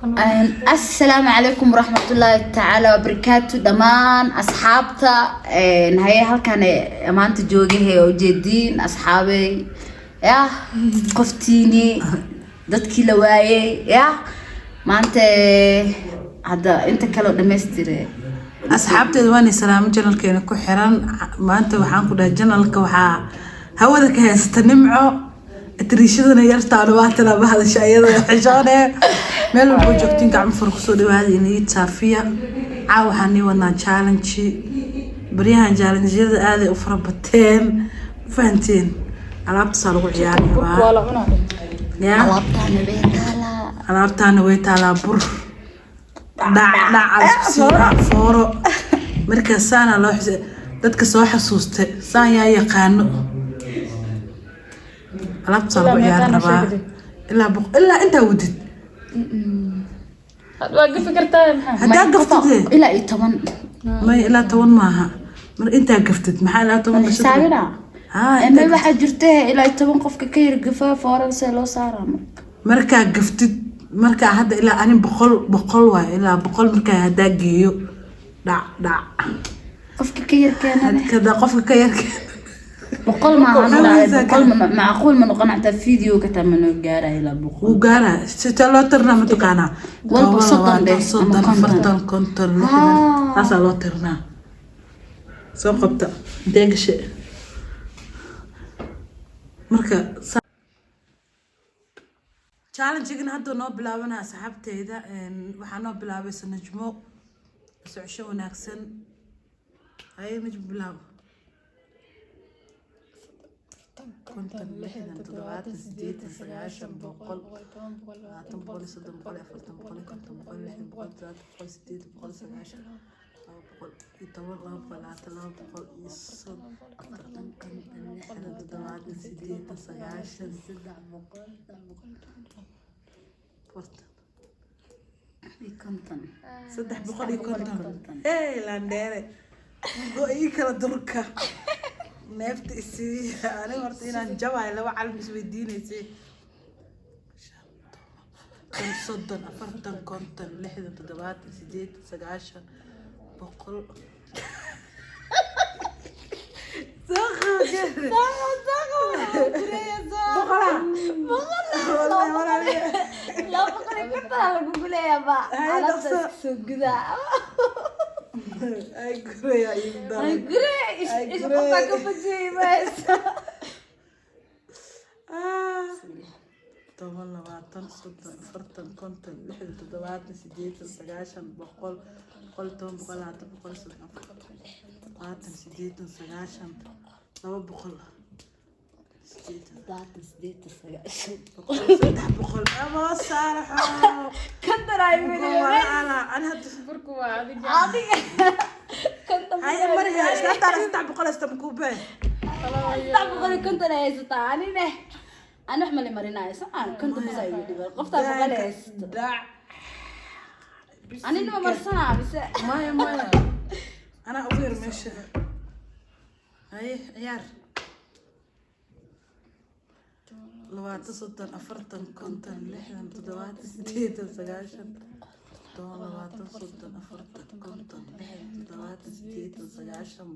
Assalaamu calaykum waraxmatullaahi tacaala wabarakaatu dhammaan asxaabta. Haye, halkan maanta joogahe oo ujeediin asxaabey, yah, qoftiini dadkii la waayey, yah, maanta hadda inta kale oo dhamaystire. Asxaabteeda waan salaamo. Channelkeena ku xiran, maanta waxaan ku dhahay channelka waxaa hawada ka haysata Nimco, tiriishadana yartaana waatana ma hadasha iyadoo xishoone. Meel walbo joogtiin, gacmo fur kusoo dhawaada inii saafiya. Caawa waxaan nii wadnaa challenge. Baryahan challenge-yada aaday u fara bateen, fahanteen? Alaabtaasaa lagu ciyaari rabaa. Waa la cunaa. Ya. Alaabtaana way taalaa. Alaabtaana way taalaa. Bur dhac dhac isku sii fooro. Marka saana loo xise dadka soo xasuustay, saan yaa yaqaano. Alaabtaasaa lagu Ilaa ciyaari meeqaana rabaa. Sheegtay? Ilaa ilaa intaa wadid. Had waa gafi kartaa, maxaa? Haddaa gaftid. Ilaa iyo 10. May, ilaa 10 maaha. Mar intaa gaftid, maxaa ilaa 10? Xisaabina. Haa. May. Intaa. Waxaa jirta ilaa iyo 10 qofka ka yar gafaa, fooran see loo saaraa marka? Markaa gaftid, markaa hadda ilaa ani 100, 100 waayo. Ilaa 100 markaa haddaa geeyo, dhac dhac. Qofka ka yar keenana? Kada qofka ka yar. 100 maaha. Haweeneyda. 100 macquul ma noqon, xataa video ka taa ma noo gaaraya ilaa 100. Wuu gaaraa. Sitee loo tirnaa, mataqaanaa? Walba 10, 30 20, dheh, ama 30, 50. 40, 50, 60. Ah. Saasaa loo tirnaa. Soo qabta, intee gashe marka challenge-gan hadda noo bilaabanaa. Asxaabteyda, waxaa noo bilaabaysa Najmo. Socosho wanaagsan. Haye Najmo, bilaabo. 50, 60, 70, 80, 90, 100, 20, 130, 140, 150, 160, 170, 180, 190, 210, 220, 230, 60, 70, 80, 90, 300, 40. Iyo 50. 350. Hey, landheere, go ii kala durka, neefta isiiya. Aniga horta inaan jabayo laba calm isweydiinaysay. 30, 40, 50, 60, 70, 80, 90, 100. Soo qabgee. Boqolaa. Wallahi, walaaliya. 250 aa lagugu leeyahay ba. Haye, alaabta dhaqso. iska soo gudaa. Ay, guraya igu Ay, daray. gure Ay, is gure. Qofaa ka fajiyay mayso. Ah. 10, 20, 30, 40, 50, 60, 70, 80, 90, 100, 110, 120, 130, 40, 80, 90, 200, 80. 70, 80, 90. 100, 300. Aboo saalaxo. 50 ay. Walaala, ani hadda Burku waa adiga. Adiga 50. Haye, mariya islaantaana 300 haysta makuubee. 350 ay haysataa. Anine ani wax mali marinaayo socon, 50 bas ay dhiban. Qoftaa 100 ay haysato. Dhac. Anina ma marsanaa mise? Maya, maya, anaa ugu yar meesha. Haye, ciyaar. 20, 30, 40, 50, 60, 70, 80, 90, 10, 20, 30, 40, 50, 60, 70, 80, 90, 100, 20, 30,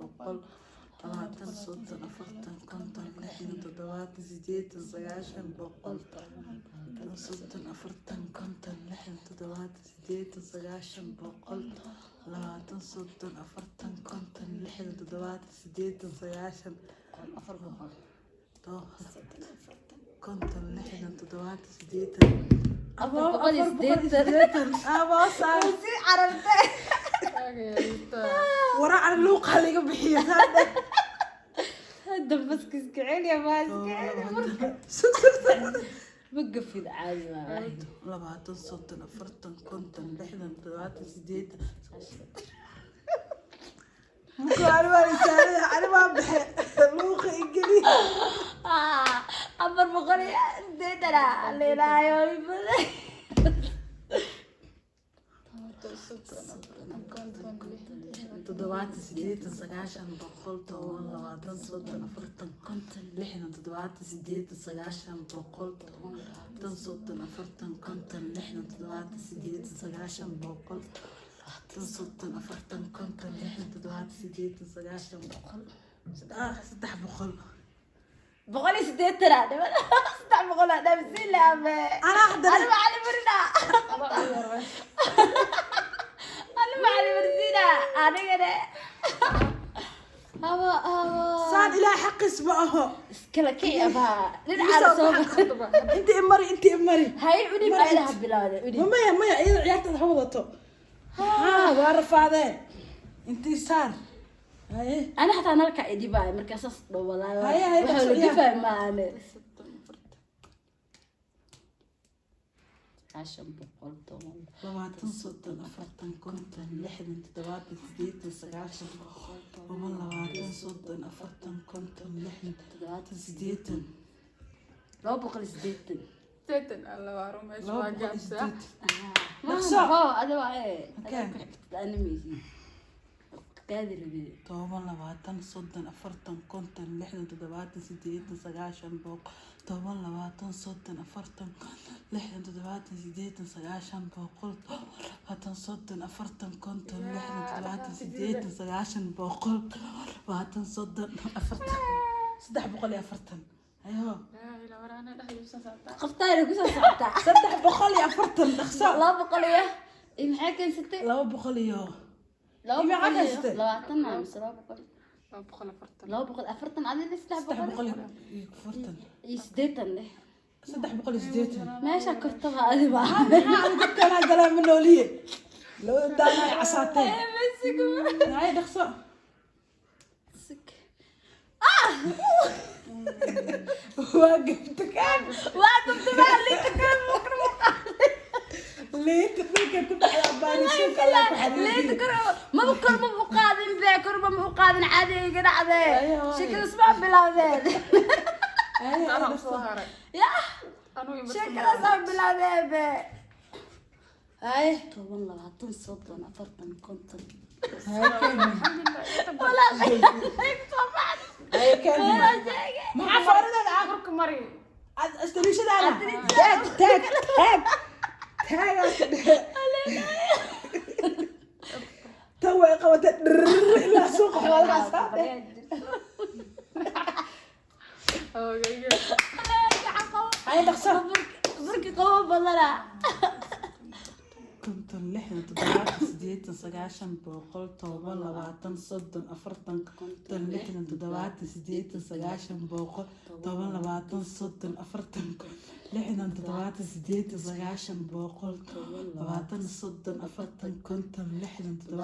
40, 50, 60, 70, 80, 90, 100, 30, 40, 50, 60, 70, 80, 90, 100, 20, 30, 40, 50, 60, 70, 80, 90. 400. 10, 50, 60, 70, 80. 480. Aboo saar. Sii carartay. Waraa, ani luuqa liga bixiya. Hadda baska iska celiya, maa iska celiya marka. Ma gafid, caadi maa. 20, 30, 40, 50, 60, 70, 80. Muku ani waan isaaray, ani waan baxe, luuqa igeli. 480 leelaayo. Soddon, afartan, konton, lixdan, 70, 80, 90, 100, 10, 20, 30, 40, 50, 60, 70, 80, 90, 100, 10, 30, 40, 50, 60, 70, 80, 90, 100, 20, 30, 40, 50, 60, 70, 80, 100, 300. 180 aa dhiman. 300 aa dhaafsiin laame. Anaa haddana- Ani macalin marina. Adaa ugu yarway. Ani macalin marsiina anigana. Haba haba. Saan ilaa xaqiis ma aho. Iskala kici abaa. Dhinaca soo. Inta imari, inta imari. Hay, udhib, ayada ha bilowda, udhib. Ma maya, maya, iyada ciyaartaada ha wadato. Haa, waa rafaadee. Intii saar. Haye. Ani xataa nalka idhibaay markaa saas dhow walaahi. Haye, haye, waxaa la dhaqso, gafay maane. 30, 40. 90, 100, 10. 20, 30, 40, 50, 60, 70, 80, 90, 10, 20, 30, 40, 50, 60, 70, 80. 280. 80, alla waa run, meesha Laba waa boqol iyo gaabsaa. sideetan. Dhaqso. Ada waaye. Okay. Ada ku xigtid animaysid. Qaadi rabee. 10, 20, 30, 40, 50, 60, 70, 80, 90, 100, 10, 20, 30, 40, 60, 70, 80, 90, 100, 10, 30, 40, 50, 60, 70, 80, 90, 100, 20, 30, 40, 340. Ayo. Laa ilaa war anaa dhexda soo socotaa. Qoftaana ku soo socotaa. 340, dhaqso. 200 iyo maxay keensatay? 200 iyo Laba Iyo boqol meeqa iyo keensatay? 20 maa mise 200? 240. 240, adina saddex Saddex boqol boqol iyo 40. Iyo 80 leh. 380. Meesha kortaba adiba. Maxaa adiga dadkanaa galaa, ma nooliye, labada daana ay casaateen. Hay, dhaqso. Waa gabta kaan. Waa gabta liinta kale. Liinta dhulka ku dhacda baani suuqa alla ku Liinta xariiriye. kor maba, kor maba u qaadin be, kor maba u qaadin, caadi iga dhacdee. Ayo, waay. Sheekada ismaa bilowdeen. Ay, ay, Anaa dhaqso. usoo haray. Ya. Anuu imarsan. Sheekadaas bilowdeen be. Ay. 10, 20, 30, 40, 50. Hay, keeni. Alxamdulilah, inta badan. Ay, keeni. Maxaa faarideeda ah? Korka mari. Astariishadaana taag, taag, taag, taagaas dhexe. Tan way qabatay dhirr ilaa suuqa xoolaha saade. Oogayga. Hay, dhaqso. Burki qabo badana. 50, 60, 70, 80, 90, 100, 10, 20, 30, 40, 50, 60, 70, 80, 90, 100, 10, 20, 30, 40, 60, 70, 80, 90, 100, 20, 30, 40, 50, 60, 70, 80, 90,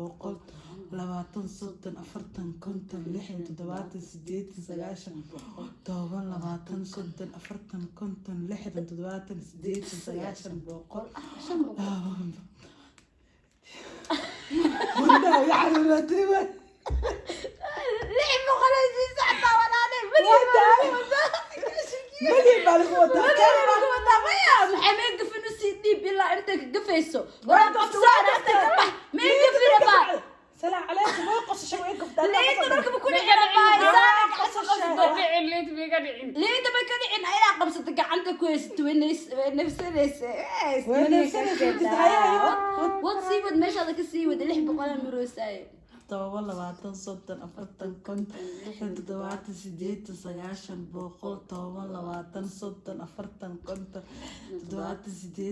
100, 20, 30, 40, 50, 60, 70, 80, 90, 10, 20, 30, 40, 50, 60, 70, 80, 90, 100. 500. Wanda yani ratiba. 600 ay sii socotaa walaale. Malyan baa lagu wataa. Malyan baa lagu wataa. Maya, maxay mee gafin usii dhiib ilaa inta ka gafayso? Waa Waa gaftay, qabsaan waa hasta gaftay. ka bax mee gafina baa. Salaam calaykum, way qosashay, way gaftaa. Liinta dhulka ma ku dhicina baa isaana gacanta qabsato. Dhicin, liinta miiga dhicin. Liinta ma ka dhicin, ayaa qabsato, gacanta ku haysato, way nafsanaysa. Way nafsanaysa, haye, haye, wad, wad. Wad, sii wad, meeshaada ka sii wad. 600 maroosaye. 10, 20, 30, 40, 50, 60, 70, 80, 90, 100, 10, 20, 30, 40, 50, 70, 80, 90, 100, 10,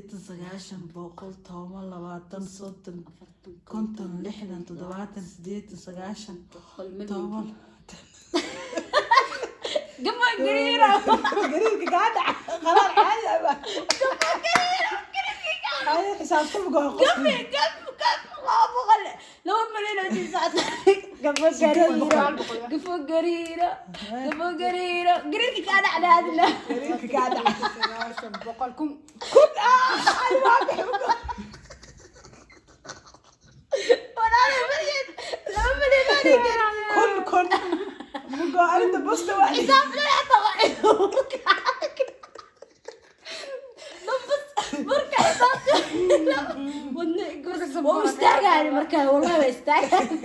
20, 30, 50, 60, 70, 80, 90, 10. Gafo gariiro. Gariirka kaa dhaca qaraar caadi ah. Haye, xisaabtama goa qof. Gafi gaf gaf, 200, 2 milyan oo sii socota. Gafo gariiro, gafo gariiro, gafo gariiro, gariirka kaa dhacda adina. Gariirka kaa dhaca. 90, 100, 1000. 1000 ah, ani waa bixi. Walaal, milyan, 2 milyan oo dhigan. 1000, 1000 mugo arinta busta waa. Xisaab leh xataa waa. Nafas burka. Wadne waa istaagaani markaa, wallahi waa istaagaani.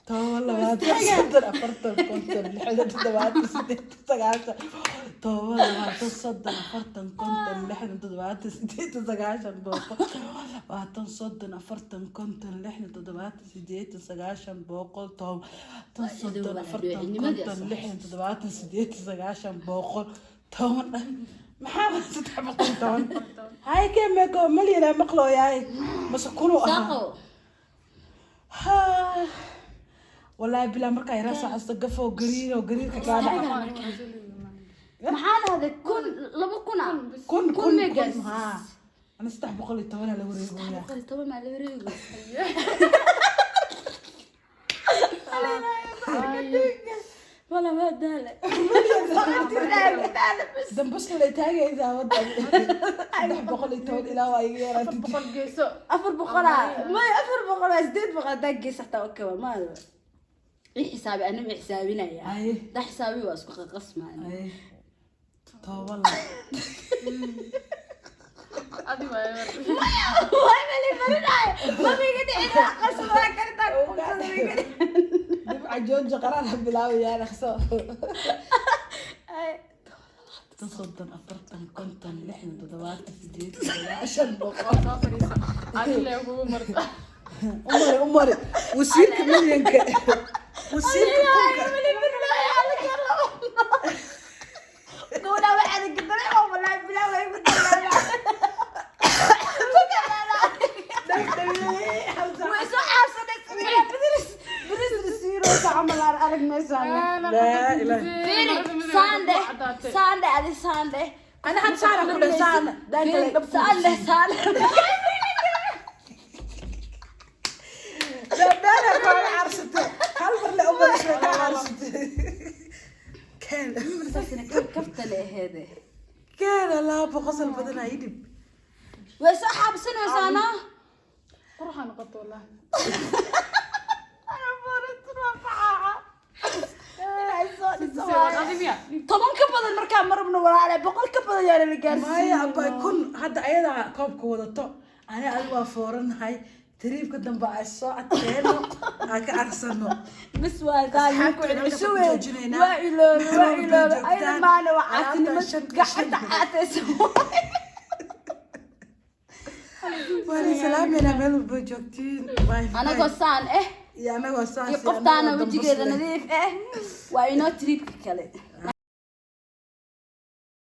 10, 20, 30, 40, 50, 60, 70, 80, 90. 10, 20, 30, 40, 50, 60, 70, 80, 90, 100. 20, 30, 40, 50, 60, 70, 80, 90, 100. 10, 30, 40, 50, 60, 70, 80, 90, 100. 10 maxaa 310? Hay, kee meeko malyanaa maqlooyaay mase kunuu ahaa? Saaqo. Ha. Wallaahi bilaa, markaa yaraa soo xasuusto gafoo gariir oo gariirka kaa dhaca. Maxaa dhahday? 1000, 2000 ah? 1000. 1000 1000. Megas. 1000 haa, ana 310 la wareegooyaa. 110 maa la wareego? Wala waa daale. Dambuska lay taagaysaa wadda 310 ilaa waa iga yaraatid. 400 geeso. 400 may, 400 waa 800 hadaa gees xataa, okay waa maada i xisaabi, anima xisaabinaya. Ay. Da xisaabi waa isku qaqasmaan. Ay, 10 la Adi waaye. Waay mali marinaayo, mamiga dhicin qasmaa kartaa. Dhibca jooja, qaraar ha bilaabayaa, dhaqso. 30, 40, 50, 60, 70, 80, 90, 100. Soo fadhiisa. Adi lee kugu marta. Umari, umari, wasiirka milyanka, wasiirka kunka. Gabadha waxaad gadaray oo wallahi bilaa way ku way soo xaabsanaysa biris biris rasiiroosa camal aan arag meeshaan. Laa ilaaha. Fiiri, saande saande, adi saande. Ana had saana ku dheh, saana. Daan kale dhab ku Saande saande. Daadaana kaa caarsatay. Hal mar le umarisay, kaa caarsatay. Keen. Kaftale aheede. Keen laba qosol badan ay dhib. Way soo xaabsanaysaana. Quruxa noqoto wallahi. Adi miya? 10 ka badan markaa marabno walaale, 100 ka badan yaana la Maya gaarsiin. Abba 1000 hadda ayadaa koobka wadato. Ani adigu waa fooranahay. Tariibka dambe ay soo adkeeno aan ka arsano. Bas waa taa ku Asxaabta halkaas celceliso ku weyn. joojinaynaa. Waa iloobe, waa Meel walba iloobe. joogtaan. Ayda maana waa Alaabta caatinimo shan gacanta caataysa. Waan salaameynaa meel walba joogtiin. Bye bye. Anagoo saan eh iyo anagoo saas iyo iyo qoftaana anagoo wejigeeda dambas leh. nadiif eh, waa inoo triibka kale.